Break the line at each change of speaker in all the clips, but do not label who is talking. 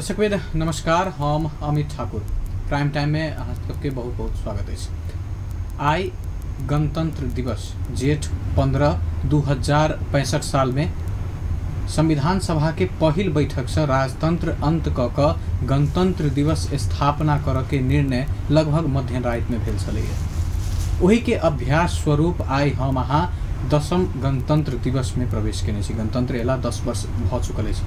दर्शकवृंद नमस्कार, हम Amit Thakur prime time में अहाँ सबके बहुत बहुत स्वागत अछि। आइ गणतंत्र दिवस जेठ 15 2065 साल में संविधान सभा के पहिल बैठक से राजतंत्र अंत क क गणतंत्र दिवस स्थापना करऽ के निर्णय लगभग मध्य राति में भेल छलैया। ओही के अभ्यास स्वरूप आइ हम अहाँ 10म गणतंत्र दिवस में प्रवेश केने छी। गणतंत्र एला 10 वर्ष भऽ चुकल अछि।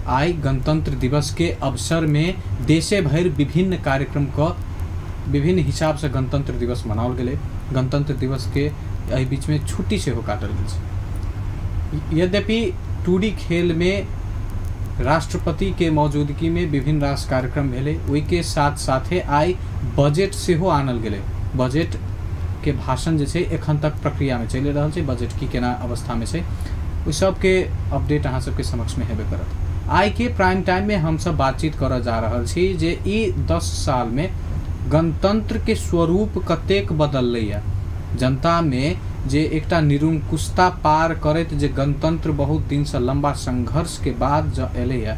आइ गणतंत्र दिवस के अवसर में देशे भरि विभिन्न कार्यक्रम क विभिन्न हिसाब से गणतंत्र दिवस मनाओल गेलै। गणतंत्र दिवस के एहि बीच में छुट्टी सेहो काटल गेल छै। यद्यपि 2D खेल में राष्ट्रपति के मौजूदगी में विभिन्न रास कार्यक्रम भेलै, ओहि के साथ साथे आइ बजट सेहो आनल गेलै। बजट के भाषण जे छै एखन तक प्रक्रिया में चलि रहल छै। बजट की केना अवस्था में छै ओहि सबके अपडेट अहाँ सबके समक्ष में हेबे करत। आइ के प्राइम टाइम में हम सब बातचीत करऽ जा रहल छी जे ई 10 साल में गणतंत्र के स्वरूप कतेक बदललैया, जनता में जे एकटा निरंकुशता पार करैत जे गणतंत्र बहुत दिन से लंबा संघर्ष के बाद जो एलैया,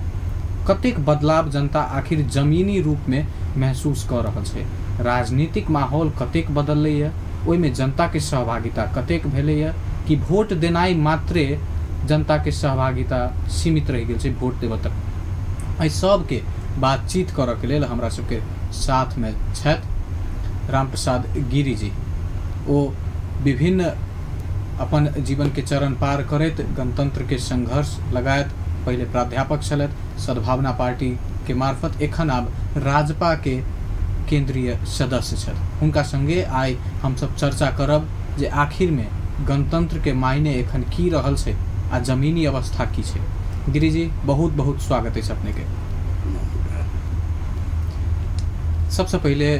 कतेक बदलाव जनता आखिर जमीनी रूप में महसूस कऽ रहल छै। राजनीतिक माहौल कतेक बदललैया, ओहिमे जनता के सहभागिता कतेक भेलैया, कि वोट देनाइ मात्रे जनता के सहभागिता सीमित रहि गेल छै वोट देबऽ तक। एहि सबके बातचीत करऽ के लेल हमरा सबके साथ में छथि रामप्रसाद गिरी जी। ओ विभिन्न अपन जीवन के चरण पार करैत गणतंत्र के संघर्ष लगायत पहिले प्राध्यापक छलथि, सद्भावना पार्टी के मार्फत एखन आब राजपा के केंद्रीय सदस्य छथि। हुनका संगे आइ हमसब चर्चा करब जे आखिर में गणतंत्र के मायने एखन की रहल छै आ जमीनी अवस्था की छै। गिरी जी बहुत बहुत स्वागत अछि अपने के। सबसे पहिले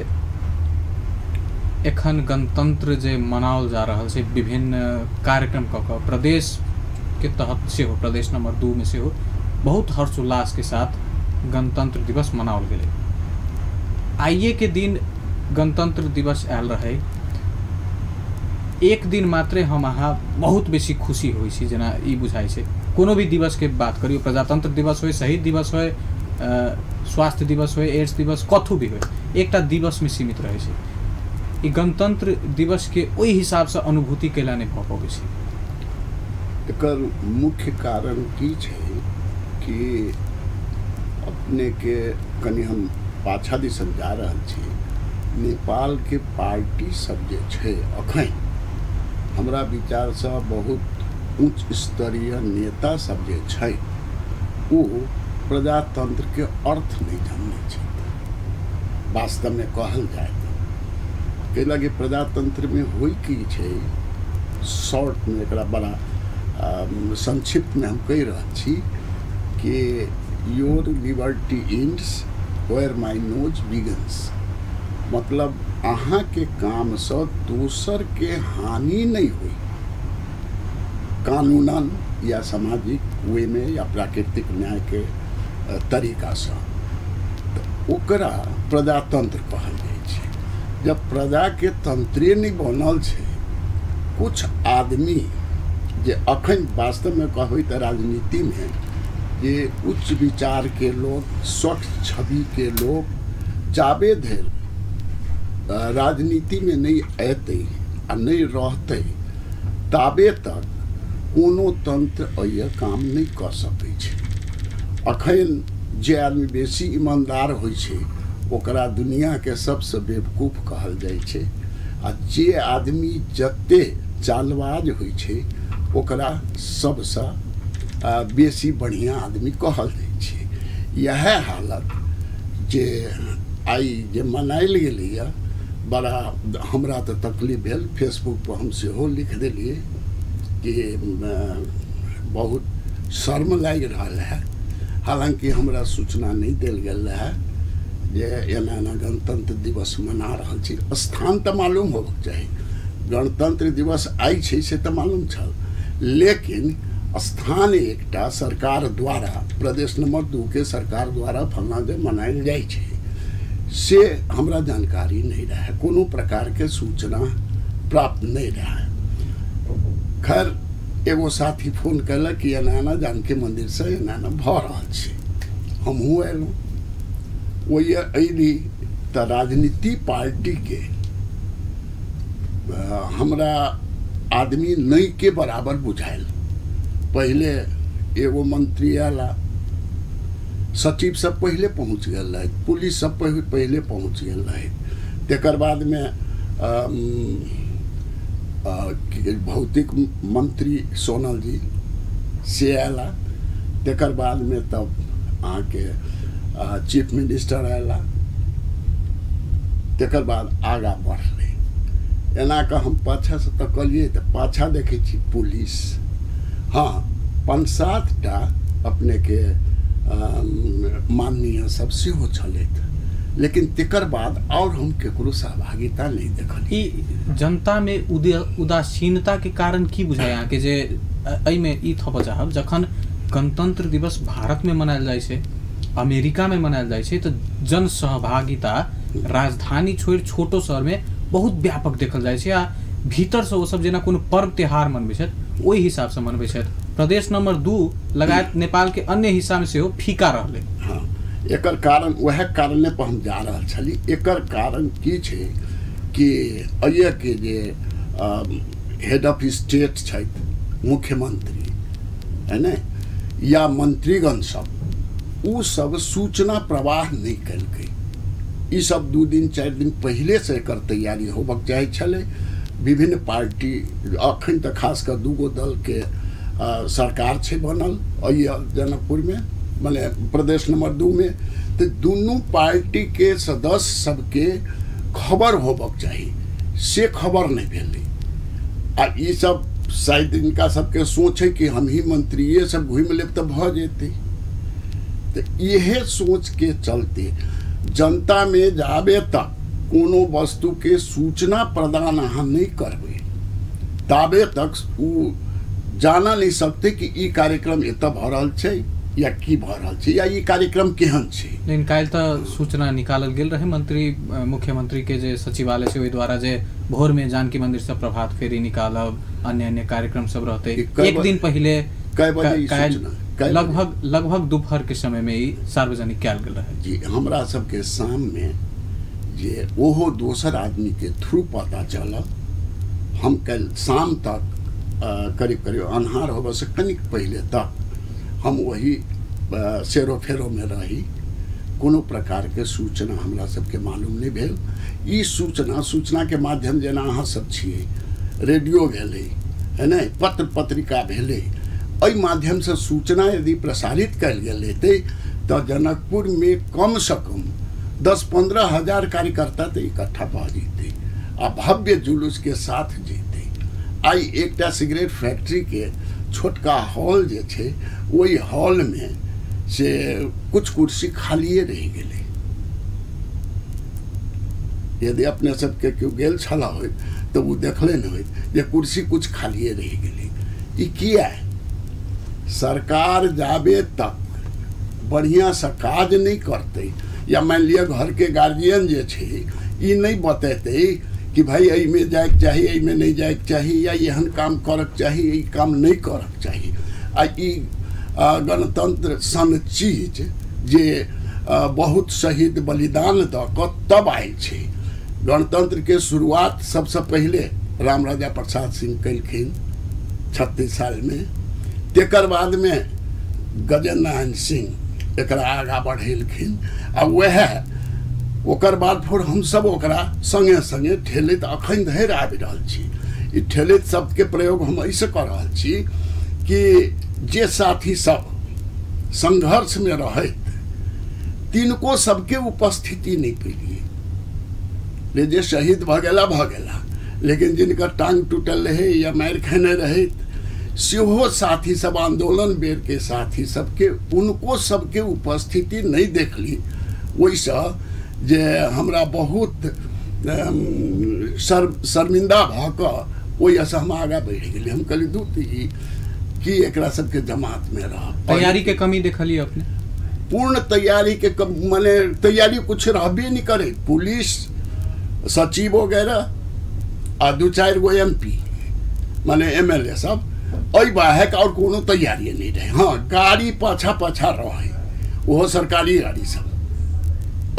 एखन गणतंत्र जे मनाओल जा रहल छै विभिन्न कार्यक्रम कऽ कऽ प्रदेश के तहत सेहो, प्रदेश नंबर 2 में सेहो बहुत हर्षोल्लास के साथ गणतंत्र दिवस मनाओल गेलै। आइए के दिन गणतंत्र दिवस आयल रहै। एक दिन मात्रे हम अहाँ बहुत बेसी खुशी होइ छी, जेना ई बुझाइ छै। कोनो भी दिवस के बात करियौ, प्रजातंत्र दिवस होय, शहीद दिवस होय, स्वास्थ्य दिवस होय, एड्स दिवस, कथू भी होय, एकटा दिवस में सीमित रहै छै। ई गणतंत्र दिवस के ओहि हिसाब से अनुभूति कैला नहि भऽ पबै छै।
एकर मुख्य कारण की छै कि अपने के कनि हम पाछा दिसन जा रहल छी। नेपाल के पार्टी सब जे छै अखन हमरा विचारसँ बहुत उच्च स्तरीय नेता सब जे छै ओ प्रजातंत्र के अर्थ नहि जानने छै। वास्तवमे कहल जाय तऽ कैला कि प्रजातंत्र में होइ की छै, शॉर्ट में एकरा बड़ा संक्षिप्त में हम कहि रहल छी कि your liberty ends where my nose begins, मतलब अहाँ के कामसँ दोसर के हानि नहीं हुई, कानूनन या सामाजिक वे में या प्राकृतिक न्याय के तरीकासँ, तऽ ओकरा प्रजातंत्र कहल जाइ छै। जब प्रजा के तंत्रे नहीं बनल छै, कुछ आदमी जे अखन वास्तवमे कहबै तऽ राजनीतिमे जे उच्च विचार के लोग, स्वच्छ छवि के लोग जाबे धरि राजनीति में नहीं अयतै आ नहीं रहतै ताबे तक कोनो तंत्र एहि काम नहीं कऽ सकै छै। अखन जे आदमी बेसी ईमानदार होइ छै ओकरा दुनिया के सबसँ बेवकूफ कहल जाइ छै, आ जे आदमी जते चालबाज होइ छै ओकरा सबसँ बेसी बढ़िआँ आदमी कहल जाइ छै। इएह हालत जे आइ जे मनायल गेलैए, बड़ा हमरा तऽ तकलीफ भेल। फेसबुक पर हम सेहो लिख देलियै कि बहुत शर्म लागि रहल है। हालांकि हमरा सूचना नहीं देल गेल रहै जे एना एना गणतंत्र दिवस मना रहल छी। स्थान तऽ मालूम होबक चाही, गणतंत्र दिवस आइ छै से तऽ मालूम छल, लेकिन स्थान एकटा सरकार द्वारा, प्रदेश नंबर 2 के सरकार द्वारा फलना जे मनायल जाइ छै से हमरा जानकारी नहीं रहे, कोनो प्रकार के सूचना प्राप्त नहीं रहे। खैर एगो साथी फोन कयलक कि एना एना जानकी मंदिर से एना एना भऽ रहल छै। हमहूँ अयलहुँ। ओहि अयली तऽ राजनीति पार्टीके हमरा आदमी नहीं के बराबर बुझायल। पहले एगो मंत्री आला, सचिव सब पहले पहुँच गेल रहे, पुलिस सब पहले पहुँच गेल रहे, तकर बादमे भौतिक मंत्री सोनल जी से आला, तकर बादमे तब अहाँके चीफ मिनिस्टर आला, तकर बाद आगाँ बढ़लै। एना कऽ हम पाछासँ तकलियै तऽ पाछा देखै छी पुलिस, हाँ 5-7 टा अपनेके माननीय सब सेहो छलथि, लेकिन तकर बाद और हम केकरो सहभागिता नहीं देखलियै।
ई जनता में उदासीनता के कारण की बुझाय अहाँके जे एहिमे ई थपऽ चाहब, जखन गणतंत्र दिवस भारत में मनायल जाइ छै, अमेरिका में मनायल जाइ छै, तऽ जन सहभागिता राजधानी छोड़ि छोटो शहर में बहुत व्यापक देखल जाइ छै आ भीतरसँ ओ सब जेना कोनो पर्व त्योहार मनबै छथि ओहि हिसाबसँ मनबै छथि। प्रदेश नंबर 2 लगायत नेपाल के अन्य हिस्सा में सेहो फीका रहलै।
हाँ, एकर कारण वएह कारणे पर हम जा रहल छली। एकर कारण की छै कि एहिके जे हेड ऑफ स्टेट छथि मुख्यमंत्री है ने या मंत्रीगण सब, उ सब सूचना प्रवाह नहीं केलकै। ई सब 2 दिन 4 दिन पहले से एकर तैयारी होबक चाही छलै। विभिन्न पार्टी अखन तऽ खास कऽ 2 गो दल के सरकार छै बनल एहि जनकपुर में, माने प्रदेश नंबर 2 में, तऽ दुनू पार्टी के सदस्य सबके खबर होबक चाही, से खबर नहीं भेलै। आ ई सब शायद इनका सबके सोच है कि हम ही मंत्रिये सब घूमि लेब तऽ भऽ जेतै, तऽ इहे सोच के चलते जनता में जाबे तक कोनो वस्तु के सूचना प्रदान अहाँ नहीं करबै ताबे तक उ जाना नहीं सकते कि ई कार्यक्रम एतऽ भऽ रहल छै या की भऽ रहल छै या ई कार्यक्रम केहन छै।
लेकिन काल्हि तऽ सूचना निकालल गेल रहे मंत्री मुख्यमंत्री के जे सचिवालय छै ओहि द्वारा जे भोर में जानकी मंदिर से प्रभात फेरी निकालब, अन्य अन्य कार्यक्रम सब रहते। एक दिन पहले लगभग लगभग दोपहर के समय में ई सार्वजनिक कयल गेल रहे।
जी, हमरा सबके शाम में जे ओहो दोसर आदमी के थ्रू पता चलल। हम कल शाम तक करीब करीब अन्हार होबे से कनिक पहले तक हम वही सेरो फेरो में रही, कोनो प्रकार के सूचना हमरा सबके मालूम नहीं भेल। ई सूचना सूचना के माध्यम जेना अहाँ सब छियै, रेडियो भेलै है ने, पत्र पत्रिका भेलै, एहि माध्यम से सूचना यदि प्रसारित कयल गेल हेतै तऽ जनकपुर में कम से कम 10-15 हजार कार्यकर्ता तऽ इकट्ठा भऽ जेतै आ भव्य जुलूस के साथ जेतै। आइ एकटा सिगरेट फैक्ट्री के छोटका हॉल जे छै ओहि हॉल में से कुछ कुर्सी खालिए रहि गेलै। यदि अपने सबके केओ गेल छला होइत तऽ ओ देखले नहि होइत जे कुर्सी कुछ खालिए रहि गेलै। ई किया? सरकार जाबे तक बढ़िया से काज नहीं करतै या मान लिअ घर के गार्जियन जे छै ई नहीं बतेतै कि भाई एहिमे जाइके चाही, एहिमे नहीं जाइके चाही, या एहन काम करक चाही, ई काम नहीं करक चाही। आ ई गणतंत्र सन चीज जे बहुत शहीद बलिदान दऽ कऽ तब आयल छै। गणतंत्र के शुरुआत सबसे पहले राम राजा प्रसाद सिंह केलखिन 36 साल में, तकर बाद में गजेन्द्र नारायण सिंह एकरा आगाँ बढ़ेलखिन आ वएह ओकर बाद फिर हमसब ओकरा संगे संगे ठेलैत अखन धरि आबि रहल छी। ई ठेलैत शब्दके प्रयोग हम एहिसँ कऽ रहल छी कि जे साथी सब संघर्ष में रहैत तिनको सबके उपस्थिति नहीं पेलिए। ले जे शहीद भऽ गेला भऽ गेला, लेकिन जिनकर टांग टूटल रहै या मारि खेने रहैत सेहो साथी सब आंदोलन बेर के साथी सबके उनको सबके उपस्थिति नहीं देखली। ओहिसँ जे हमरा बहुत शर्मिंदा भऽ कऽ ओहिसँ हम आगाँ बढ़ि गेली। हम कहली दू कि एकरा सबके जमात में रह।
तैयारी के कमी देखलिए अपने?
पूर्ण तैयारी के माने तैयारी कुछ रहबे नहीं करे। पुलिस सचिव वगैरह आ 2-4 गो MP माने MLA सब एहि बाहेक और कोनो तैयारी नहीं रहे। हाँ, गाड़ी पाछा पाछा रहे, ओहो सरकारी गाड़ी सब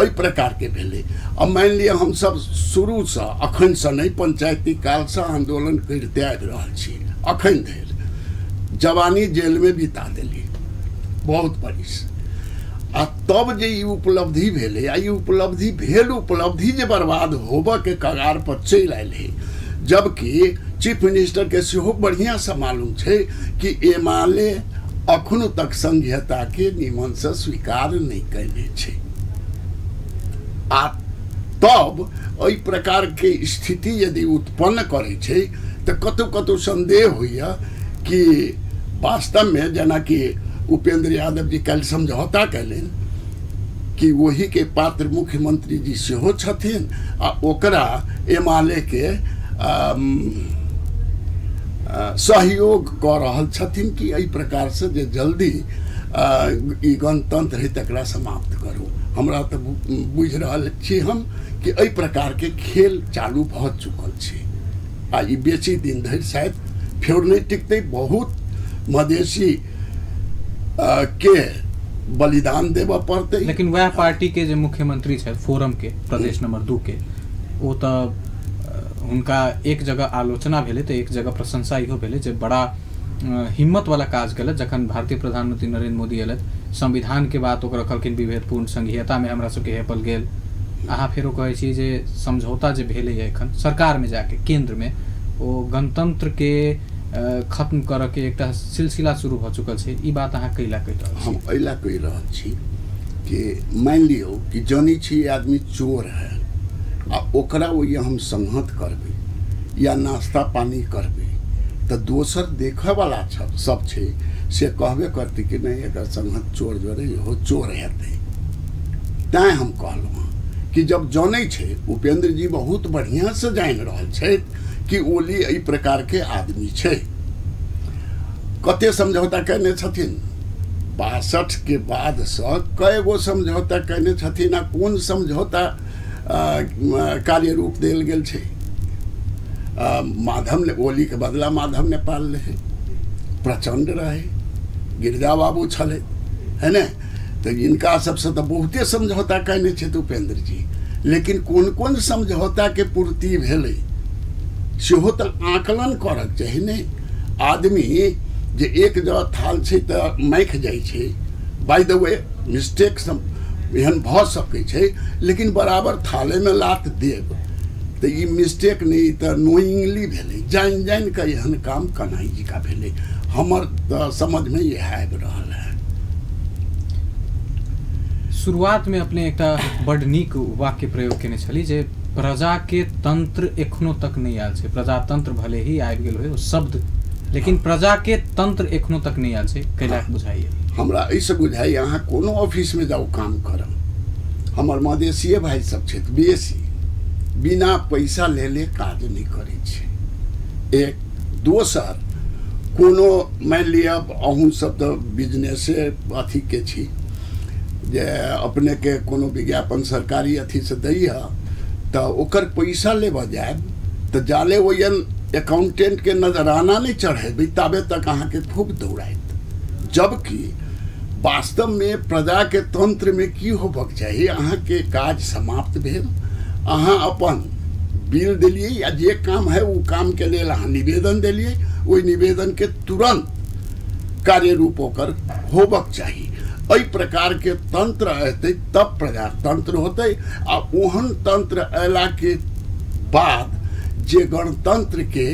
एहि प्रकारके भेलै। अब मानि लिअ हमसब शुरूसँ अखनसँ नहि पंचायती कालसँ आन्दोलन करिते आबि रहल छी, अखन धरि जवानी जेलमे बिता देली बहुत बरिस, आ तब जे ई उपलब्धि भेलै, आ ई उपलब्धि भेल उपलब्धि जे बर्बाद होबऽके कगार पर चलि आयल है, जबकि चीफ मिनिस्टर के सेहो बढ़िआँसँ मालूम छै कि एमाले अखनो तक संघीयताके निमनसँ स्वीकार नहि कयने छै। आ तब एहि प्रकारके स्थिति यदि उत्पन्न करै छै तऽ कतहु कतहु संदेह होइए कि वास्तवमे जेनाकि उपेंद्र यादव जी काल्हि समझौता कयलनि कि वही के पात्र मुख्यमंत्री जी सेहो छथिन आ ओकरा एमाले के सहयोग कऽ रहल छथिन कि एहि प्रकारसँ जे जल्दी ई गणतंत्र है तकरा समाप्त करू। हमरा तऽ बुझि रहल छी हम कि एहि प्रकारके खेल चालू भऽ चुकल छै आ ई बेसी दिन धरि शायद फेर नहि टिकतै। बहुत मधेशी के बलिदान देबऽ पड़तै।
लेकिन वएह पार्टी के जे मुख्यमंत्री छथि फोरम के प्रदेश नंबर 2 के, ओ तऽ हुनका एक जगह आलोचना भेलै तऽ एक जगह प्रशंसा इहो भेलै जे बड़ा हिम्मत वाला काज केलथि। जखन भारतीय प्रधानमंत्री नरेंद्र मोदी एलथि संविधान के बात ओकरा कहलखिन विभेदपूर्ण संघीयता में हमरा सबके हेपल गेल। अहाँ फेरो कहै छी जे समझौता जे भेलै एखन सरकार में जाके केंद्र में, ओ गणतंत्र के खत्म करऽ के एकटा सिलसिला शुरू भऽ चुकल छै, ई बात अहाँ कैला कहि रहल छी?
हम एहिला कहि रहल छी कि मानि लियौ कि जनै छी आदमी चोर है आ ओकरा ओहि हम संहत करबै या नाश्ता पानी करबै तऽ दोसर देखऽवला सब छै से कहबे करतै कि नहि एकर संहत चोर जोड़े इहो चोर हेतै। तैँ हम कहलहुँ हँ कि जब जनै छै उपेंद्र जी बहुत बढ़िआँसँ जानि रहल छथि कि ओली एहि प्रकारके आदमी छै। कते समझौता कयने छथिन 62 के बादसँ कए गो समझौता कयने छथिन आ कोन समझौता कार्य रूप देल गेल छै। माधव ने ओली के बदला माधव नेपाल रहे, प्रचंड रहे, गिरिजा बाबू छलै है ने, तऽ इनका सबसँ तऽ बहुते समझौता कयने छथि उपेंद्र जी। लेकिन कोन कोन समझौता के पूर्ति भेलै सेहो तऽ आकलन करक चाही ने। आदमी जे एक जगह थाल छै तऽ माखि जाइ छै, बाय the way mistake सब एहन भऽ सकै छै, लेकिन बराबर थालेमे लात देब तऽ ई मिस्टेक नहि, तऽ नोइंगली भेलै, जानि जानि कऽ एहन काम कन्हैया जी का भेलै। हमर तऽ समझमे इएह आबि रहल है।
शुरुआतमे अपने एकटा बड्ड नीक वाक्य प्रयोग केने छली जे प्रजा के तंत्र एखनो तक नहीं आयल छै। प्रजातंत्र भले ही आबि गेल होय ओ शब्द, लेकिन प्रजा के तंत्र एखनो तक नहीं आयल छै, कैला बुझाइए?
हमरा एहिसँ बुझाइए अहाँ कोनो ऑफिसमे जाउ काम करब, हमर मधेशीए भाइ सब छथि बेसी बिना पैसा लेले काज नहि करै छै। एक दोसर कोनो मानि लिअ अहूँ सब तऽ बिजनेसे अथीके छी जे अपनेके कोनो विज्ञापन सरकारी अथीसँ दैए तऽ ओकर पैसा लेबऽ जायब तऽ जाले ओहन अकाउंटेंटके नजराना नहि चढ़ेबै ताबे तक अहाँके खूब दौड़ायत। जबकि वास्तवमे प्रजाके तंत्रमे की होबक चाही, अहाँके काज समाप्त भेल, अहाँ अपन बिल देलियै या जे काम है ओ कामके लेल अहाँ निवेदन देलियै, ओहि निवेदनके तुरंत कार्य रूप ओकर होबक चाही। एहि प्रकारके तंत्र एतै तब प्रजातंत्र होतै। आ ओहन तंत्र अयलाके बाद जे गणतंत्रके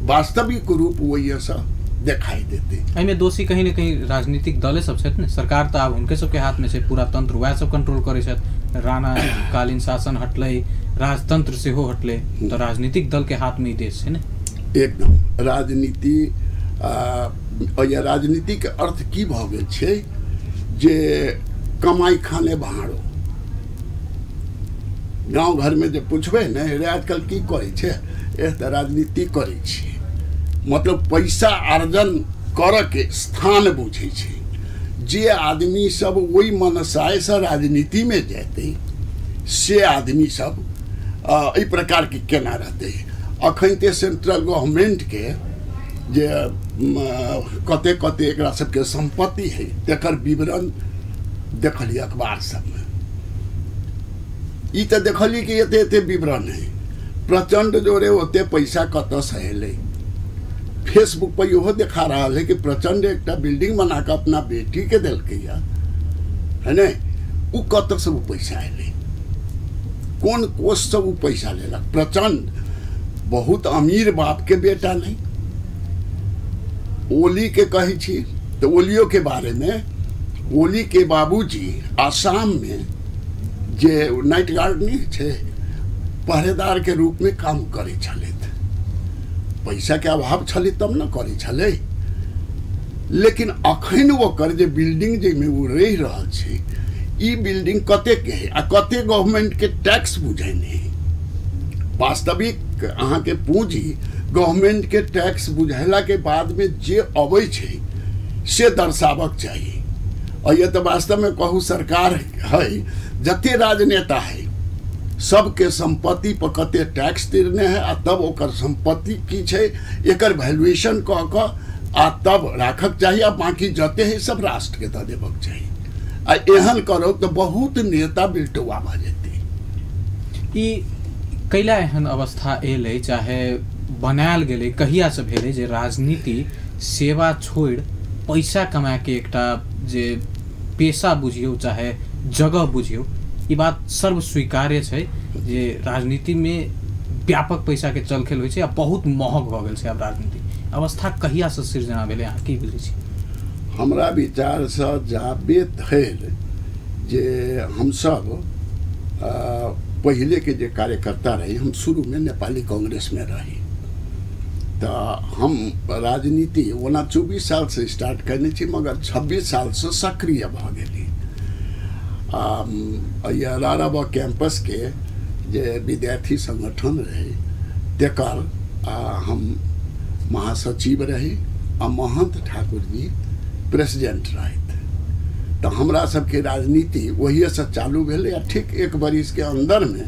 वास्तविक रूप ओहिसँ देखाई देतै।
एहिमे दोषी कहीं ने कहीं राजनीतिक दले सब छथि ने, सरकार तऽ आब हुनके सबके हाथमे छै, पूरा तंत्र वएह सब कंट्रोल करै छथि। राणा कालीन शासन हटलै, राजतंत्र सेहो हटलै, तऽ राजनीतिक दल के हाथमे ई देश छै ने।
एकदम राजनीति या राजनीतिक अर्थ की भऽ गेल छै जे कमाई खाने भाड़ो। गाँव घरमे जे पुछबै ने रे आजकल की करै छै, एह तऽ राजनीति करै छियै, मतलब पैसा अर्जन करऽके स्थान बुझै छै। जे आदमी सब ओहि मनसायसँ राजनीतिमे जेतै से आदमी सब एहि प्रकारके केना रहतै। अखन ते सेंट्रल गवर्नमेंटके जे कते कते एकरा सबके सम्पत्ति है तकर विवरण देखलियै अखबार सबमे। ई तऽ देखलियै कि एते एते विवरण है, प्रचंड जोरे ओते पैसा कतऽसँ एलै। फेसबुक पर इहो देखा रहल है कि प्रचंड एकटा बिल्डिंग बना कऽ अपना बेटीके देलकै है ने, ओ कतऽसँ ओ पैसा एलै, कोन कोषसँ ओ पैसा लेलक। प्रचंड बहुत अमीर बापके बेटा नहीं। ओली के कहै छी तऽ ओलियो के बारेमे, ओली के बाबूजी आसाम में जे नाइट गार्ड नहीं छै, पहरेदार के रूप में काम करै छलथि। पैसा के अभाव छलै तब ने करै छलै। लेकिन अखन ओकर जे बिल्डिंग जाहिमे ओ रहि रहल छै, ई बिल्डिंग कतेक है आ कते गवर्नमेंट के टैक्स बुझेने है। वास्तविक अहाँके पूंजी गवर्नमेंट के टैक्स बुझेला के बाद में जे अबै छै से दर्शाबक चाही। और ये तो वास्तव में कहू सरकार है, जते राजनेता है सबके संपत्ति पर कते टैक्स तिरने है आ तब ओकर संपत्ति की छै एकर वैल्यूएशन कऽ कऽ आ तब राखक चाही, आ बाकी जते है सब राष्ट्र के दऽ देबक चाही। आ एहन करो तऽ बहुत नेता बिलटुआ भऽ जेतै।
ई कैला एहन अवस्था एलै, चाहे बनायल गेलै, कहियासँ भेलै जे राजनीति सेवा छोड़ि पैसा कमाके एकटा जे पेशा बुझियौ चाहे जगह बुझियौ, ई बात सर्वस्वीकार्य छै जे राजनीतिमे व्यापक पैसाके चलखेल होइ छै आ बहुत महग भऽ गेल छै आब राजनीति। अवस्था कहियासँ सृजना भेलै, अहाँ की बुझै छी?
हमरा विचारसँ जाबे धरि जे हमसब पहिले के जे कार्यकर्ता रही, हम शुरूमे नेपाली कांग्रेसमे रही, तऽ हम राजनीति ओना 24 सालसँ स्टार्ट करने छी, मगर 26 सालसँ सक्रिय भऽ गेली। राराबा कैंपसके जे विद्यार्थी संगठन रहे तेकर हम महासचिव रही आ महंत ठाकुर जी प्रेसिडेंट रहथि। तऽ हमरा सबके राजनीति ओहिएसँ चालू भेलै आ ठीक एक बरिसके अन्दरमे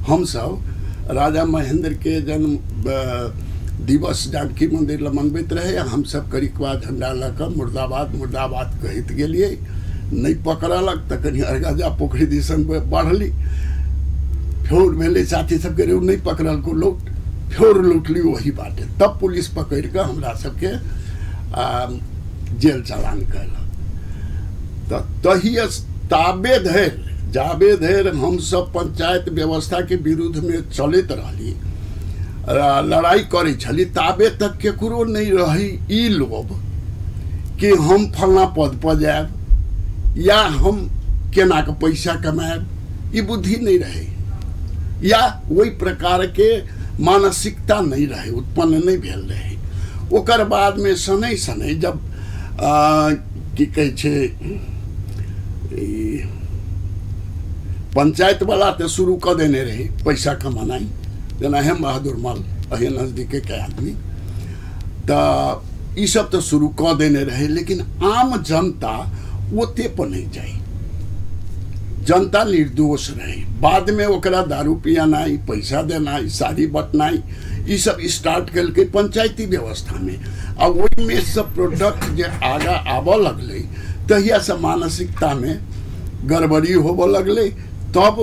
हमसब राजा महेंद्र के जन्म दिवस जानकी मंदिर लग मनबैत रहे, हमसब करिकवा झंडा लऽ कऽ मुर्दाबाद मुर्दाबाद कहैत गेलियै। नहि पकड़लक तऽ कनि अरगजा पोखरि दिसन बढ़ली, फेर भेलै साथी सबके रे नहि पकड़लको लौट, फेर लौटली वही बाटे, तब पुलिस पकड़ि कऽ हमरा सबके जेल चालान कयलक। तऽ तहिए ताबे धरि जाबे धरि हमसब पंचायत व्यवस्था के विरुद्धमे चलैत रहली, लड़ाई करै छली, ताबे तक केकरो नहि रही ई लोभ कि हम फलना पद पर जायब या हम केना के पैसा कमायब, ई बुद्धि नहीं रहे या ओहि प्रकार के मानसिकता नहीं रहे, उत्पन्न नहीं भेल रहे। ओकर बाद में शनै शनै जब की कहै छै पंचायत वाला तो शुरू कऽ देने रहे पैसा कमानाइ, जेना हेम बहादुर मल अहे नजदीके के आदमी, तऽ ई सब तऽ शुरू कऽ देने रहे, लेकिन आम जनता ओते पर नहीं जाए, जनता निर्दोष रहे। बाद में ओकरा दारू पियानाइ, पैसा देनाइ, साड़ी बटनाइ, ई सब स्टार्ट केलकै पंचायती व्यवस्था में। आ ओहिमे सब प्रोडक्ट जे आगा आबऽ लगलै तहियासँ मानसिकता में गड़बड़ी होबऽ लगलै। तब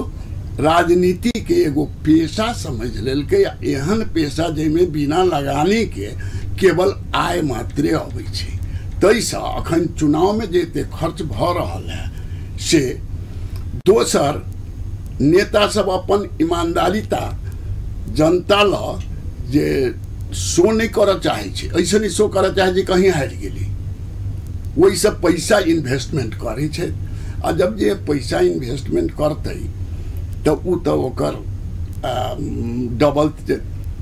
राजनीति के एगो पेशा समझ लेलकै, एहन पेशा जाहिमे बिना लगानी के केवल आय मात्रे अबै छै। ताहिसँ अखन चुनावमे जे एते खर्च भऽ रहल है से दोसर नेता सब अपन ईमानदारिता जनता ल जे शो नहीं करऽ चाहै छै, ऐसे नहीं शो करऽ चाहै छै कहीं हारि गेली, ओहिसँ पैसा इन्वेस्टमेंट करै छै। आ जब जे पैसा इन्वेस्टमेंट करतै तऽ ओ तऽ ओकर डबल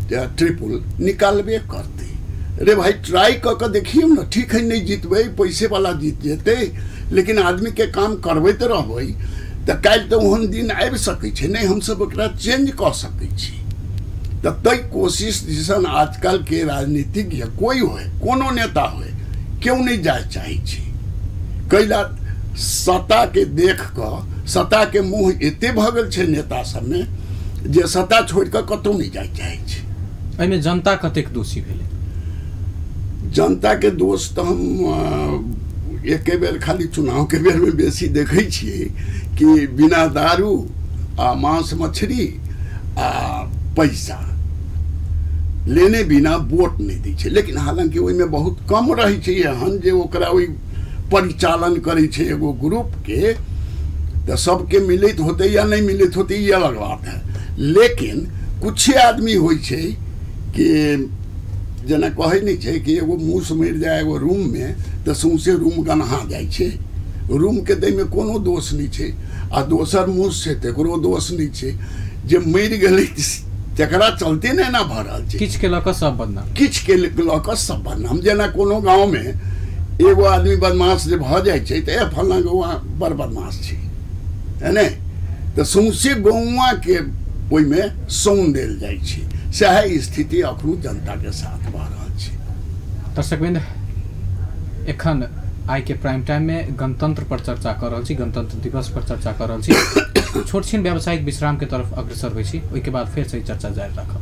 ट्रिपल निकालबे करतै। रे भाई ट्राई कऽ कऽ देखियौ ने, ठीक है नहीं जीतबै, पैसे वाला जीत जेतै, लेकिन आदमी के काम करबैत रहबै तऽ काल्हि तऽ ओहन दिन आबि सकै छै नहि, हमसब ओकरा चेंज कऽ सकै छी। तऽ तै कोशिश दिसन आजकल के राजनीतिज्ञ कोई होय, कोनो नेता होय, केओ नहि जाय चाहै छै। कैला सत्ता के देख कऽ सत्ता के मुँह एते भऽ गेल छै नेता सबमे जे सत्ता छोड़ि कऽ कतहु नहि जाय चाहै छै।
एहिमे जनता कतेक दोषी भेलै?
जनता के दोष तऽ हम एके बेर खाली चुनाव के बेर में बेसी देखै छियै कि बिना दारू आ मांस मछली आ पैसा लेने बिना वोट नहि दै छै। लेकिन हालांकि ओहिमे बहुत कम रहै छै एहन जे ओकरा ओहि परिचालन करै छै एगो ग्रुपके, तऽ सबके मिलैत होतै या नहि मिलैत होतै ई अलग बात है। लेकिन कुछ आदमी होइ छै कि जेना कहै नहि छै कि एगो मूस मरि जाय एगो रूममे तऽ सौँसे रूम गन्हा जाइ छै, रूमके दैमे कोनो दोष नहि छै आ दोसर मूस छै तकरो दोष नहि छै, जे मरि गेलै तकरा चलते ने एना भऽ रहल छै।
किछु के लऽ कऽ सब बदनाम,
किछु के लऽ कऽ सब बदनाम। जेना कोनो गाँवमे एगो आदमी बदमाश जे भऽ जाइ छै तऽ फल्लाँ गौआ बड़ बदमाश छै, है ने, तऽ सौँसे गौआके ओहिमे सौन देल जाइ छै। सएह स्थिति अखनो जनताके साथ भऽ रहल छै।
दर्शकवृंद, एखन आइ के प्राइम टाइम में गणतंत्र पर चर्चा कर रहल छी, गणतंत्र दिवस पर चर्चा कर रहल छी। छोट छिन व्यावसायिक विश्राम के तरफ अग्रसर होइ छी, ओहिके बाद फेर से चर्चा जारी राखब।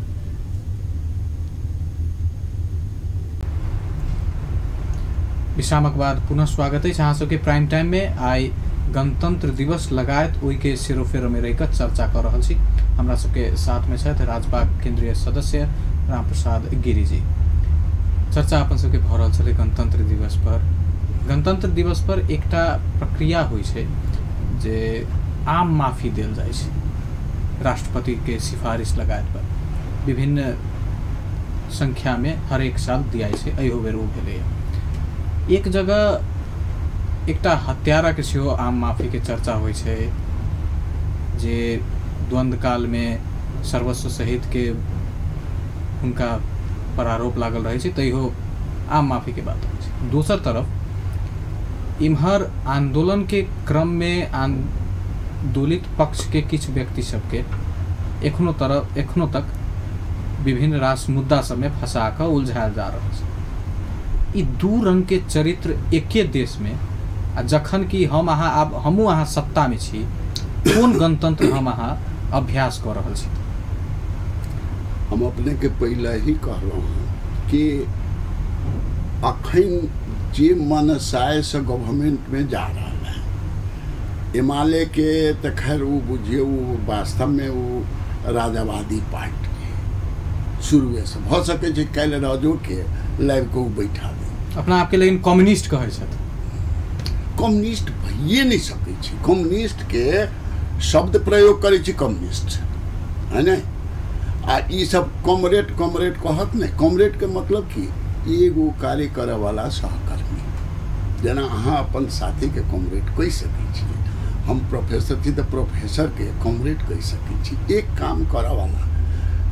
विश्रामक बाद पुनः स्वागत अछि अहाँ सबके प्राइम टाइम में। आइ गणतंत्र दिवस लगायत ओहिके सेरोफेरो में रहि कऽ चर्चा कर रहल छी। हमरा सबके साथ में छथि राजपा केंद्रीय सदस्य रामप्रसाद गिरी जी। चर्चा अपन सबके भऽ रहल छलै गणतंत्र दिवस पर। गणतंत्र दिवस पर एकटा प्रक्रिया होइ छै जे आम माफी देल जाइ छै राष्ट्रपति के सिफारिश लगायत पर, विभिन्न संख्या में हर एक साल दियाइ छै, एहो बेर ओ भेलैए। एक जगह एकटा हत्यारा के सेहो आम माफी के चर्चा होइ छै जे द्वंद्व काल में सर्वस्व सहित के हुनका पर आरोप लागल रहै छै, तैयो आम माफी के बात होइ छै। दोसर तरफ इम्हर आंदोलन के क्रम में आंदोलित पक्ष के किछु व्यक्ति सबके एखनो तक विभिन्न रास मुद्दा सब में फंसा कऽ उलझायल जा रहल छै। ई दू रंग के चरित्र एके देश में, आ जखन कि हम अहाँ आब हमहूँ अहाँ सत्ता में छी, कोन गणतंत्र हम अहाँ अभ्यास कऽ रहल छी?
हम अपने के पहले ही कहलहुँ हँ कि अखन जे मनसाय से गवर्नमेंट में जा रहा है एमाले के, तो खैर वो बुझिए वो वास्तव में वो राजावादी पार्टी है शुरुए से, भऽ सकै छै काल्हि राजो के लाबि कऽ ओ बैठा दे
अपना आपके, लेकिन कम्युनिस्ट कहै छथि।
कम्युनिस्ट भइए नहि सकै छै, कम्युनिस्ट के शब्द प्रयोग करै छै कम्युनिस्ट, है ने। आ ई सब कॉमरेड कॉमरेड कहत नहि, कॉमरेड के मतलब की एगो कार्य करऽ वाला सहकर्मी। जेना अहाँ अपन साथीके कॉमरेड कहि सकै छियै, हम प्रोफेसर छी तऽ प्रोफेसरके कॉमरेड कहि सकै छी, एक काम करऽ वाला।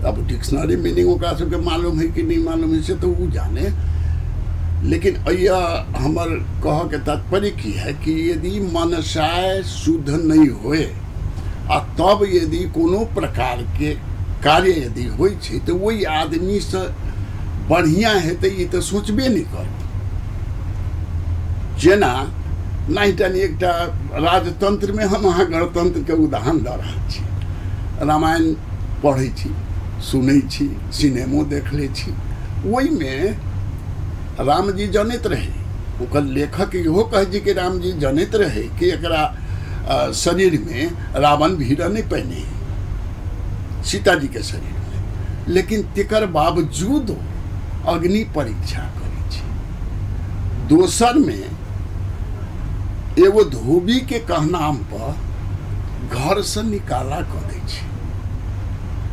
अब डिक्शनरी मीनिंग ओकरा सबके मालूम है कि नहि मालूम है से तऽ ओ जाने, लेकिन अय्या हमर कहऽके तात्पर्य की है कि यदि मनसाय शुद्ध नहीं होए आ तब यदि कोनो प्रकारके कार्य यदि होइ छै तऽ ओहि आदमीसँ बढ़िआँ हेतै ई तऽ सोचबे नहि करब। जेना नहि तनि एकटा राजतंत्रमे हम अहाँ गणतंत्रके उदाहरण दऽ रहल छी। रामायण पढ़ै छी, सुनै छी, सिनेमो देख लै छी, ओहिमे रामजी जनैत रहै, ओकर लेखक इहो कहै छै कि रामजी जनैत रहै कि एकरा शरीरमे रावण भीड़ नहि पहिने सीताजीके शरीरमे, लेकिन तेकर बावजूद अग्नि परीक्षा करै छै। दोसरमे एगो धोबी के कहनाम पर घर से निकाला कऽ दै छै,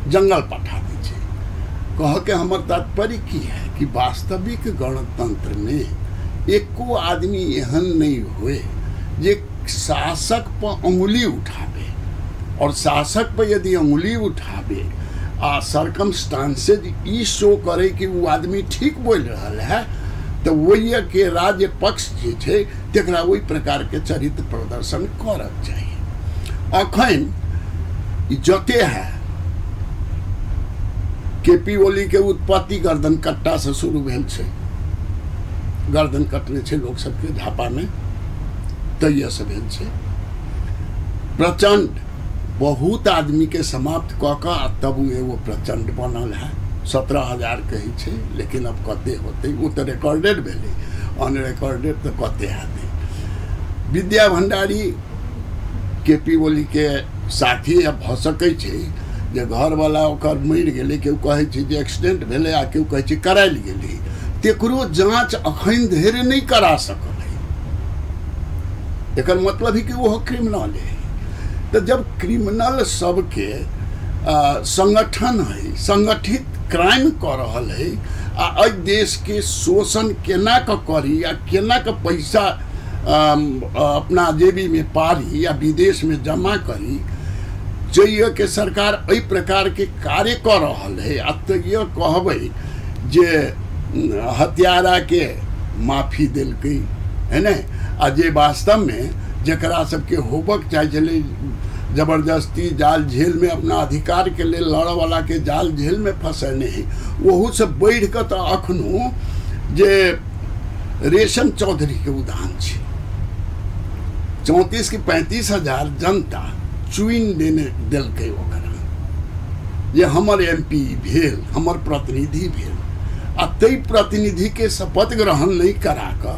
जंगल पठा दै छै। कहके हमर तात्पर्य की है कि वास्तविक गणतंत्र में एको आदमी एहन नहीं हुए जे शासक पर अंगुली उठावे, और शासक पर यदि अंगुली उठावे आ सर्कमस्टांसेज ई शो करे कि वो आदमी ठीक बोल रहा है, तो वही के राज्य पक्ष जे छै तकरा ओहि प्रकार के चरित्र प्रदर्शन करक चाहिए। अखन जते है केपी ओली के उत्पत्ति गर्दन कट्टा से शुरू भेल छै, गर्दन कटने छै लोक सबके झापा में, तैया से भेल छै। प्रचंड बहुत आदमी के समाप्त कऽ कऽ तब ओ एगो प्रचंड बनल है। 17,000 कहै छै, लेकिन अब कते होतै, ओ तऽ रिकॉर्डेड भेलै, अनरिकॉर्डेड तऽ कते हेतै। विद्या भंडारी के पी ओली के साथी भऽ सकै छै जे घरवाला ओकर मरि गेलै, केओ कहै छै जे एक्सीडेंट भेलै आ केओ कहै छै करायल गेलै, तेकरो जाँच अखन धरि नहि करा सकल है। एकर मतलब है कि ओहो क्रिमिनल है। तऽ जब क्रिमिनल सबके संगठन है, संगठित क्राइम कऽ रहल है आ एहि देशके शोषण केना कऽ करी आ केना कऽ पैसा अपना जेबीमे पारी या विदेशमे जमा करी, जइयो के सरकार एहि प्रकारके कार्य कऽ रहल है आ तैयो कहबै जे हत्याराके माफी देलकै है ने, आ जे वास्तवमे जकरा सबके होबक चाही छलै जबरदस्ती जाल जेल में अपना अधिकार के लिए लड़े वाला के जाल जेल में फंसेने है, ओहू से बढ़ि कऽ तऽ अखनो जे रेशम चौधरी के उदाहरण छै, 34 कि 35 हजार जनता चुनि देने देलकै ओकरा जे हमर एमपी भेल, हमर प्रतिनिधि भेल, आ ताहि प्रतिनिधि के शपथ ग्रहण नहीं करा कऽ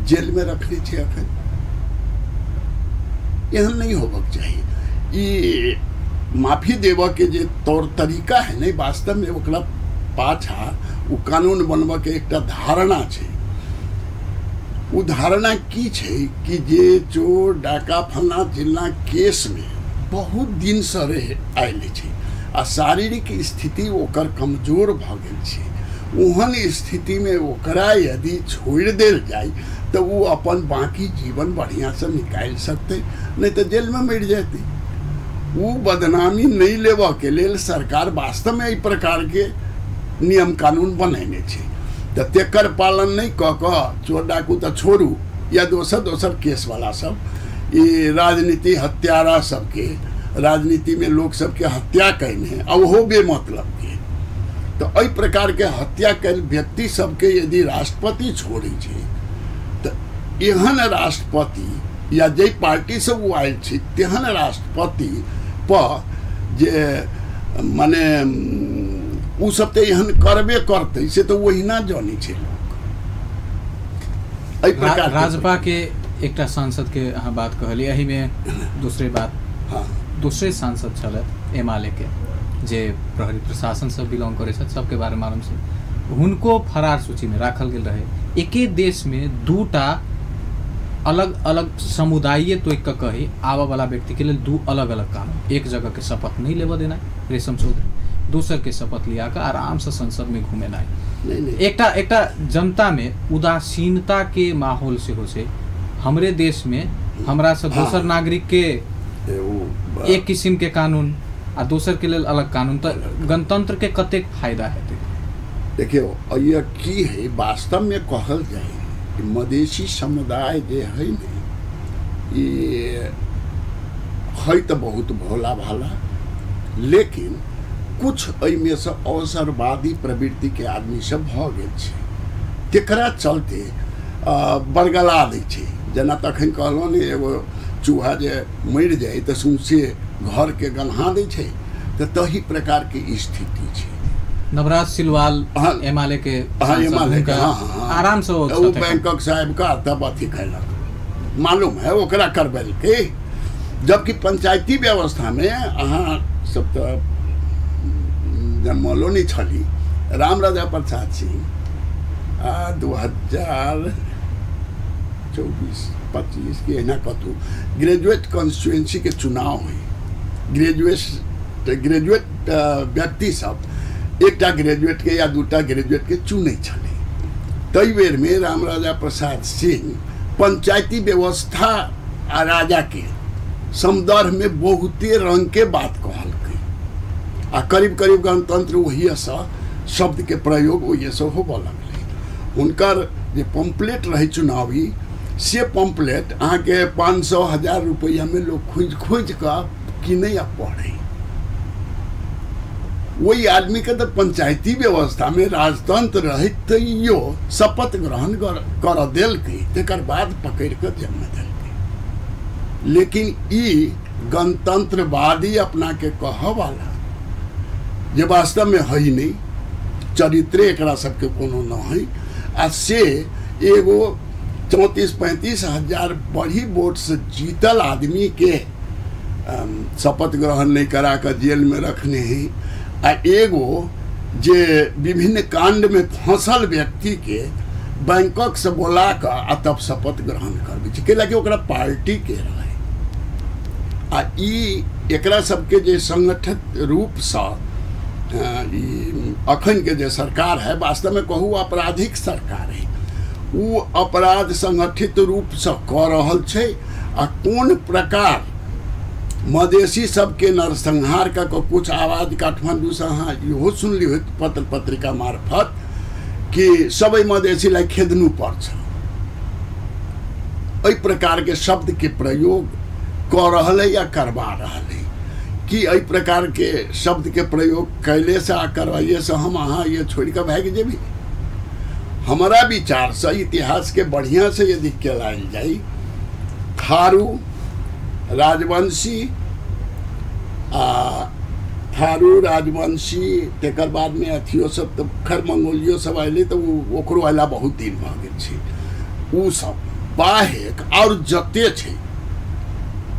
जेल में रखने छै। अखन एहन नहीं होबक चाही। ई माफी देबऽ के जे तौर तरीका है ने, वास्तव में ओकरा पाछा ओ कानून बनबऽ के एकटा धारणा छै। ओ धारणा की छै कि जे चोर डाका फलना चिलना केस में बहुत दिन से रह आयल छै आ शारीरिक स्थिति ओकर कमजोर भऽ गेल छै, ओहन स्थिति में ओकरा यदि छोड़ि देल जाय तऽ ओ अपन बाकी जीवन बढ़िया से निकालि सकतै, नहीं तऽ जेल में मरि जेतै। ओ बदनामी नहीं लेबऽ के लेल सरकार वास्तव में एहि प्रकार के नियम कानून बनेने छै, तऽ तेकर पालन नहीं कऽ कऽ चोर डाकू तऽ छोड़ू या दोसर दोसर केसवाला सब ई राजनीति हत्यारा सबके राजनीति में लोक सबके हत्या कयने आ ओहो बेमतलब के, तऽ एहि प्रकार के हत्या कयल व्यक्ति सबके यदि राष्ट्रपति छोड़ै छै तऽ एहन राष्ट्रपति या जाहि पार्टी से ओ आयल छै तेहन राष्ट्रपति पर जे मने ओ सब तऽ एहन करबे करतै से तऽ ओहिना जानै छै लोक। एहि प्रकार
राजपा के एकटा सांसद के अहाँ बात कहलियै, एहिमे दूसरे बात,
हाँ,
दूसरे सांसद छलथि एमाले के जे प्रहरी प्रशासन से बिलोंग करै छथि, सबके बारे में मालूम छै, हुनको फरार सूची में राखल गेल रहे। एके देश में दूटा अलग अलग समुदाय तो एक कही आबऽ वाला व्यक्ति के लेल दू अलग अलग कानून, एक जगह के शपथ नहीं लेबऽ देनाइ रेशम चौधरी, दोसर के शपथ लिया कऽ आराम से संसद में घुमेनाइ।
नहीं,
एकटा एकटा जनता में उदासीनता के माहौल सेहो छै। हमरे देश में हमरा से दोसर नागरिक के एक किस्म के कानून आ दोसर के लेल अलग कानून, तऽ गणतंत्र के कतेक फायदा हेतै?
देखियौ ये की है, वास्तव में कहल जाय कि मधेशी समुदाय जे है ने ई है तऽ बहुत भोला भाला, लेकिन कुछ एहिमे से अवसरवादी प्रवृत्ति के आदमी सब भऽ गेल छै, तेकरा चलते बरगला दै छै। जेना तखन कहलहुँ ने एगो चूहा जे मरि जाय तऽ सौंसे घरके गन्हा दै छै, तऽ तही प्रकारके स्थिति छै।
नवराज सिलवाल एमाले के,
हाँ, एमाले के, हाँ, हाँ,
आराम से
ओ बैंकक साहब का तब अथी कयलक, मालूम है ओकरा करबेलकै। जबकि पंचायती व्यवस्था में अहाँ सब तऽ जन्मलो नहीं छली, राम राजा प्रसाद सिंह 2024-25 के एना कतहु ग्रेजुएट कॉन्स्टिट्यूएंसी के चुनाव हुई, ग्रेजुएट व्यक्ति सब एकटा ग्रेजुएट के या दूटा ग्रेजुएट के चुनै छलै। ताहि बेरमे राम राजा प्रसाद सिंह पंचायती व्यवस्था आ राजा के संदर्भ में बहुते रंग के बात कहलकै आ करीब करीब गणतंत्र ओहिसँ शब्द के प्रयोग ओहिसँ होबऽ लगलै। हुनकर जे पम्पलेट रहै चुनावी, से पम्पलेट अहाँके 500 हजार रुपैआमे लोक खोजि खोजि कऽ किनै आ पढ़ै। वही आदमी के तो पंचायती व्यवस्था में राजतंत्र रहे तैयो शपथ ग्रहण कर देलकै, तकर बाद पकड़ कऽ जेलमे देलकै। लेकिन ई गणतंत्रवादी अपना के कहऽ वाला जे वास्तव में है नहीं, चरित्रे एकरा सबके कोनो न है, आ से एगो 34-35 हजार बढ़ी वोट से जीतल आदमी के शपथ ग्रहण नहीं करा कऽ जेल में रखने है, आ एगो जे विभिन्न कांड में फंसल व्यक्ति के बैंकॉक से बोला कऽ आ तब शपथ ग्रहण करबै छै, कैलाकि ओकरा पार्टी के रहे। आ ई एकरा सबके जे संगठित रूपसँ अखन के जे सरकार है, वास्तव में कहू आपराधिक सरकार है, ओ अपराध संगठित रूपसँ कऽ रहल छै। आ कोन प्रकार मधेसी सबके नरसंहार कऽ कऽ कुछ आवाज काठमांडूसँ अहाँ इहो सुनली होइत पत्र पत्रिका मार्फत कि सबै मधेसीलाई खेदनु पर्छ, एहि प्रकारके शब्दके प्रयोग कऽ रहल है या करवा रहल है। कि एहि प्रकारके शब्दके प्रयोग कैलेसँ आ करवाइएसँ हम अहाँ ये छोड़ि कऽ भागि जेबै? हमारा विचारसँ इतिहासके बढ़िआँसँ यदि केलायल जाय, थारू राजवंशी आ थारू राजवंशी तकर बादमे अथियो सब तऽ खैर मंगोलियो सब अयलै तऽ ओ ओकरो अयला बहुत दिन भऽ गेल छै। ओ सब बाहेक आओर जते छै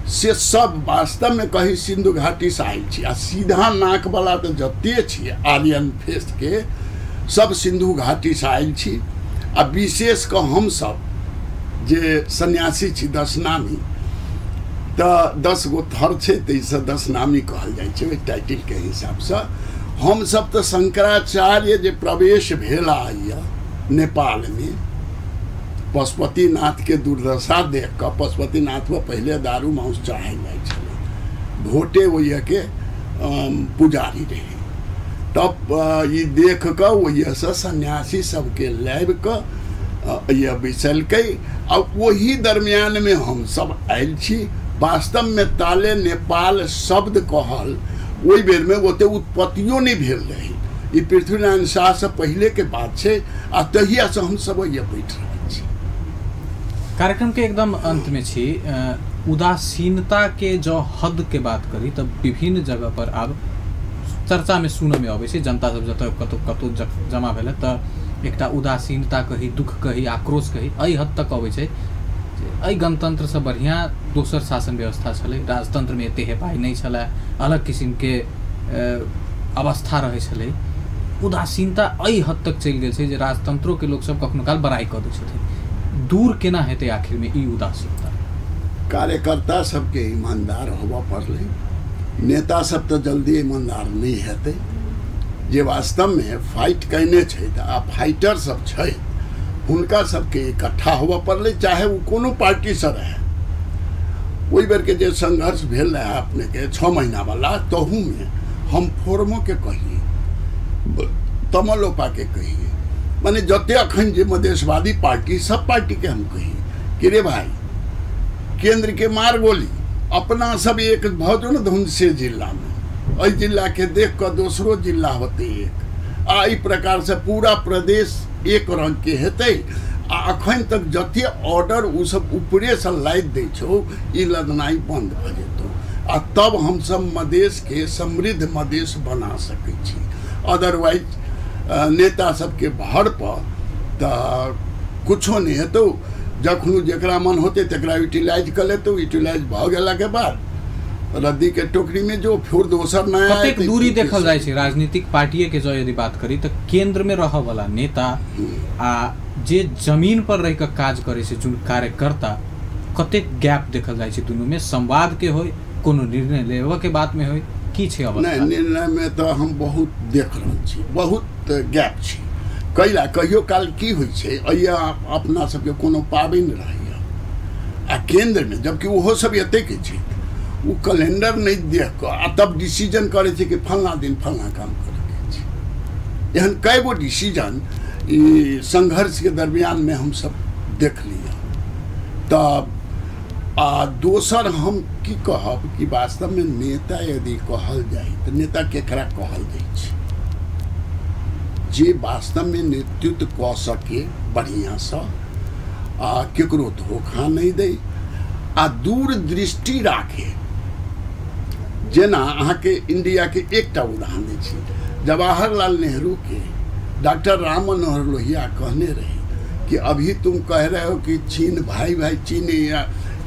से सब वास्तवमे कही सिंधु घाटीसँ आयल छी, आ सीधा नाकवला तऽ जते छी आर्यन फेसके सब सिंधु घाटीसँ आयल छी। आ विशेष कऽ हमसब जे सन्यासी छी दशनामी, तऽ 10 गो थर छै ताहिसँ दशनामी कहल जाइ छै ओहि टाइटिलके हिसाबसँ। हमसब तऽ शंकराचार्य जे प्रवेश भेला यऽ नेपालमे, पशुपतिनाथके दुर्दशा देख कऽ, पशुपतिनाथमे पहिले दारू मांस चढ़ायल जाइ छलै, भोटे ओहिके पुजारी रहै, तब ई देख कऽ ओहिसँ सन्यासी सबके लाबि कऽ यह बैसलकै। आ ओही दरमियानमे हमसब आयल छी। वास्तवमे ताले नेपाल शब्द कहल ओहि बेरमे ओते उत्पत्तियो नहि भेल रहै, ई पृथ्वीनारायण शाहसँ पहिलेके बात छै, आ तहियासँ हमसब ओहिया बैठ रहल छी।
कार्यक्रम के एकदम अंत में छी, उदासीनता के जो हद के बात करी तऽ विभिन्न जगह पर आब चर्चा में सुनऽ में अबै छै, जनता सब जतऽ कतौ कतौ जमा भेलै तऽ एकटा उदासीनता कही, दुख कही, आक्रोश कही, एहि हद तक अबै छै एहि गणतंत्रसँ बढ़िआँ दोसर शासन व्यवस्था छलै। राजतंत्रमे एते हेपाइ नहि छलै, अलग किसिमके अवस्था रहै छलै। उदासीनता एहि हद तक चलि गेल छै जे राजतंत्रोके लोकसब कखनो काल बड़ाइ कऽ दै छथिन। दूर केना हेतै आखिरमे ई उदासीनता?
कार्यकर्ता सबके ईमानदार होबऽ पड़लै, नेता सब तऽ जल्दी ईमानदार नहि हेतै। जे वास्तवमे फाइट कयने छै आ फाइटर सब छै हुनका सबके इकट्ठा होबऽ पड़लै, चाहे ओ कोनो पार्टीसँ रहै। ओहि बेरके जे संघर्ष भेल रहै अपनेके 6 महीनावला, तहूमे हम फोरमोके कहिए, तमलोपाके कहिए, माने जते अखन जे मधेशवादी पार्टी सब पार्टीके हम कहिए कि रे भाई केंद्र के मार गोली, अपना सब एक भऽ जो ने धुनसे जिलामे, एहि जिलाके देख कऽ दोसरो जिला होतै एक, आ एहि प्रकारसँ पूरा प्रदेश एक रंगके हेतै। आ अखन तक जते ऑर्डर ओ सब ऊपरेसँ लादि दै छौ, ई लदनाइ बन्द भऽ जेतौ, आ तब हमसब मधेशके समृद्ध मधेश बना सकै छी। अदरवाइज नेता सबके भर पर तऽ कुछो नहि हेतौ, जखन जकरा मन होतै तकरा यूटिलाइज कऽ लेतौ, यूटिलाइज भऽ गेलाके बाद रद्दी के टोकरी में जो फिर दोसर नया
कतेक दूरी देखल जाइ छै राजनीतिक पार्टीए के जो यदि बात करी तऽ केंद्र में रहऽ वाला नेता आ जे जमीन पर रहि कऽ काज करै छै जुन कार्यकर्ता, कतेक गैप देखल जाइ छै दुनू में? संवाद के होय, कोनो निर्णय लेबऽ के बात में होय, की छै अवस्था?
नहि, निर्णय में तऽ हम बहुत देख रहल छी, बहुत गैप छै। कैला कहियो काल की होइ छै, अइया अपना सबके कोनो पाबनि रहैया आ केंद्र में, जबकि ओहो सब एते के छै, ओ कैलेंडर नहीं देख कऽ आ तब डिसीजन करै छै कि फल्लाँ दिन फल्लाँ काम करैके छै। एहन कए गो डिसीजन ई संघर्ष के दरमियान में हम सब देख लिया। तब आ दोसर हम की कहब कि वास्तव में नेता यदि कहल जाय तऽ नेता केकरा कहल जाइ छै? जे वास्तव में नेतृत्व कऽ सके बढ़िआँसँ, आ केकरो धोखा नहि दै, आ दूरदृष्टि राखे। जेना अहाँके इंडियाके एकटा उदाहरण दै छी, जवाहरलाल नेहरूके डॉक्टर राम मनोहर लोहिया कहने रहे कि अभी तुम कह रहे हो कि चीन भाई भाई, चीन या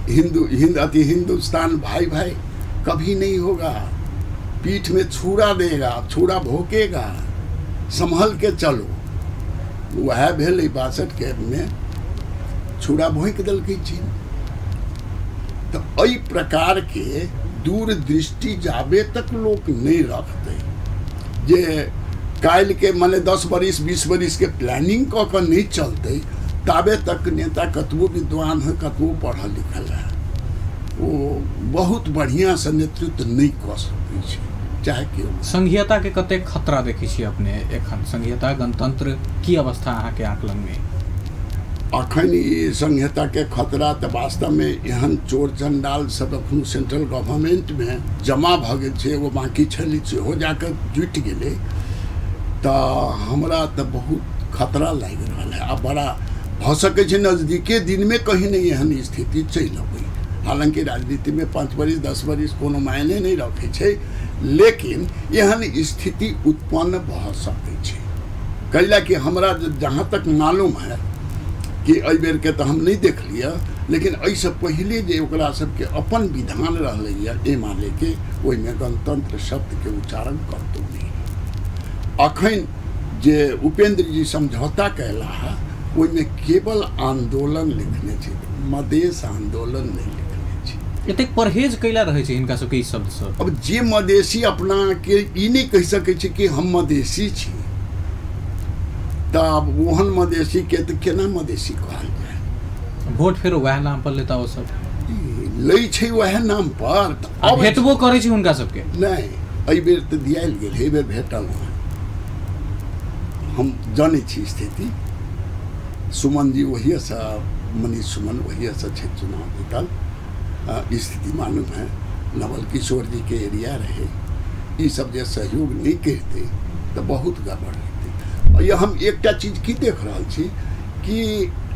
हिंदू हिंद अति हिंदुस्तान भाई भाई, कभी नहीं होगा। पीठ में छुरा देगा, छुरा भोंकेगा, संभल के चलो। वह भेलै 62 के में छुरा भोंकि देलकै चीन। तो एहि प्रकार के दूरदृष्टि जाबे तक लोक नहीं रखते, जे काल्हि के माने 10 बरिस 20 बरिस के प्लानिंग कऽ के नहीं चलते, ताबे तक नेता कतबो विद्वान है, कतबो पढ़ल लिखल है, वो बहुत बढ़िया से नेतृत्व नहीं कऽ सकै छै, चाहे केओ।
संघीयता के कतेक खतरा देखै छियै अपने एखन? संघीयता गणतंत्र की अवस्था अहाँके आकलन में?
अखन ई संघीयता के खतरा तऽ वास्तवमे एहन चोर चंडाल सब अखन सेंट्रल गवर्नमेंटमे जमा भऽ गेल छै, एगो बाँकी छलै सेहो जाकऽ जुटि गेलै, तऽ हमरा तऽ बहुत खतरा लागि रहल है। आ बड़ा भऽ सकै छै नजदीके दिनमे कहीं नहि एहन स्थिति चलि अबै। हालांकि राजनीतिमे 5 बरिस 10 बरिस कोनो मायने नहि रखै छै, लेकिन एहन स्थिति उत्पन्न भऽ सकै छै। कैला कि हमरा जहाँ तक मालूम है कि एहि बेरके तऽ हम नहि देखलियै, लेकिन एहिसँ पहिले जे ओकरा सबके अपन विधान रहलैए एमाले के, ओहिमे गणतंत्र शब्दके उच्चारण कतहु नहि। अखन जे उपेंद्र जी समझौता कयला है, ओहिमे केवल आंदोलन लिखने छै, मधेश आंदोलन नहि लिखने छै।
एतेक परहेज कैला रहै छै हिनका सबके ई शब्द सब?
अब जे मधेशी अपना के ई नहि कहि सकै छै कि हम मधेशी छी, तब ओहन मधेशी के तऽ केना मधेशी कहल जाय?
वोट फेर वएह नाम पर लेता ओ सब,
लै छै वएह नाम पर,
अब भेटबो करै छै हुनका सबके।
नहि, एहि बेर तऽ दियायल गेल, एहि बेर भेटल। हम जानै छी स्थिति। सुमन जी वहीसँ, मनीष सुमन वहीसँ छै चुनाव जीतल, स्थिति मालूम है। नवल किशोर जी के एरिया रहे, ई सब जे सहयोग नहीं करते तऽ बहुत गड़बड़ हेतै। ये हम एकटा चीज की देख रहल छी कि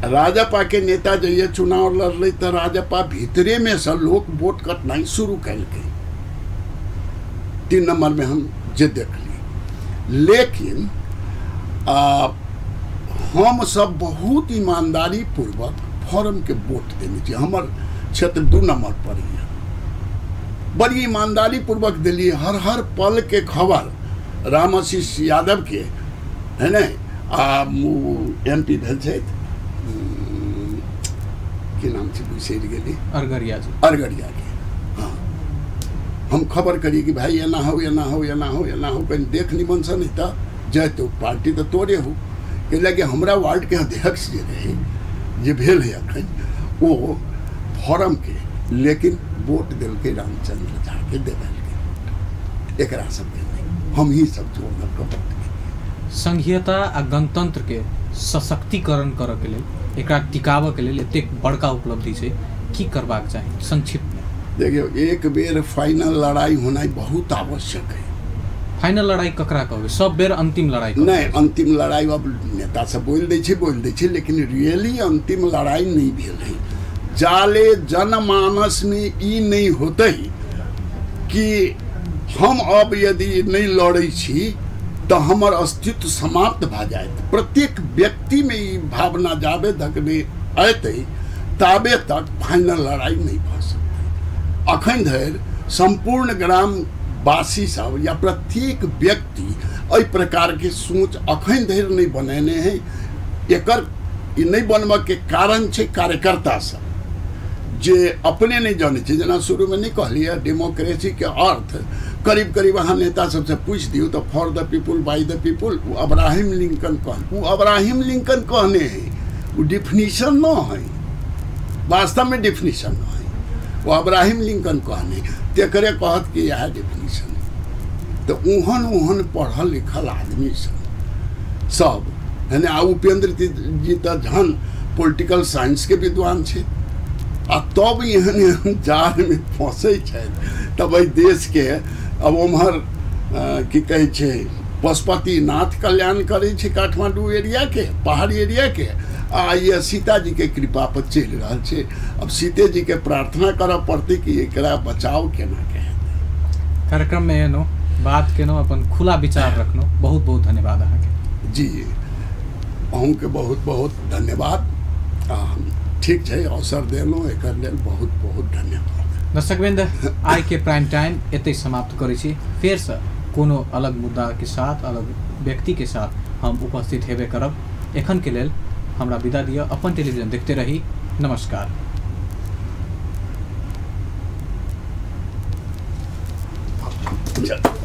राजपा के नेता जहिया चुनाव लड़लै तऽ राजपा भीतरे में से लोक वोट कटनाइ शुरू कयलकै। 3 नंबर में हम जे देखली, लेकिन हम सब बहुत ईमानदारी पूर्वक फॉर्म के वोट देने छी। हमर क्षेत्र 2 नंबर पर है, बड़ी ईमानदारी पूर्वक दिली। हर हर पल के खबर राम आशीष यादव के है ने, आ एम पी भेल छथि, की नाम छै बिसरि गेली,
अरगरिया जी,
अरगरिया के। हाँ, हम खबर करी कि भाई एना हो एना हो एना हो एना हो, कहीं देख निमन से नहीं तऽ जैतो पार्टी तऽ तोरे हो। कैला कि हमरा वार्ड के अध्यक्ष जे रहे, जे भेल है अखन, वो फॉरम के, लेकिन वोट देलकै रामचंद्र झा के, देलकै एकरा सबके नहीं, हम ही सब जोड़ दऽ वोट देलियै।
संघीयता आ गणतंत्र के सशक्तिकरण करऽ के लेल, एकरा टिकाबऽ के लेल एतेक बड़का उपलब्धि छै, की करबाक चाही संक्षिप्त में?
देखियौ, एक बेर फाइनल लड़ाई होनाइ बहुत आवश्यक है।
फाइनल लड़ाई ककरा कहबै? सब बेर अंतिम लड़ाई
नहीं, अंतिम लड़ाई अब नेता सब बोल दै छै, बोल दै छै, लेकिन रियली अंतिम लड़ाई नहीं भेल है। जाले जनमानस में ई नहीं होतै कि हम अब यदि नहीं लड़ै छी तऽ हमर अस्तित्व समाप्त भऽ जायत। प्रत्येक व्यक्ति में ई भावना जाबे तक नहीं अयतै ताबे तक फाइनल लड़ाई नहीं भऽ सकतै। अखन धरि सम्पूर्ण ग्रामवासी सब या प्रत्येक व्यक्ति एहि प्रकार के सोच अखन धरि नहीं बनेने है। एकर ई नहीं बनबऽ के कारण छै कार्यकर्ता सब जे अपने नहीं जानै छै। जेना शुरूमे नहीं कहलियै, डेमोक्रेसी के अर्थ करीब करीब अहाँ नेता सबसे पूछि दियौ तऽ for the people by the people, ओ अब्राहम लिंकन कह, ओ अब्राहम लिंकन कहने है, ओ डिफिनीशन न है, वास्तवमे डिफिनीशन न है, ओ अब्राहम लिंकन कहने तेकरे कहत कि इएह डिफिनीशन है। तऽ ओहन ओहन पढ़ल लिखल आदमी सब सब है ने। आ उपेंद्र जी तऽ जहन पोलिटिकल साइंस के विद्वान छै, आ तब एहन एहन जालमे फँसै छथि, तब एहि देशके अब ओम्हर की कहै छै पशुपतिनाथ कल्याण करै छै काठमांडू एरियाके, पहाड़ी एरियाके, आ ये सीताजीके कृपा पर चलि रहल छै। अब सीतेजीके प्रार्थना करऽ पड़तै कि एकरा बचाव केना के हेतै।
कार्यक्रम में एनो बात केनो, अपन खुला विचार रखनो, बहुत बहुत धन्यवाद अहाँके।
जी। अहूँके बहुत बहुत धन्यवाद। आ ठीक छै, अवसर देलहुँ, एकर लेल बहुत बहुत धन्यवाद।
दर्शकवृंद, आइ के प्राइम टाइम एतै समाप्त करै छी। फेरसँ कोनो अलग मुद्दाके साथ, अलग व्यक्तिके साथ हम उपस्थित हेबे करब। एखन के लेल हमरा विदा दिअ। अपन टेलीविजन देखते रही। नमस्कार।
चल।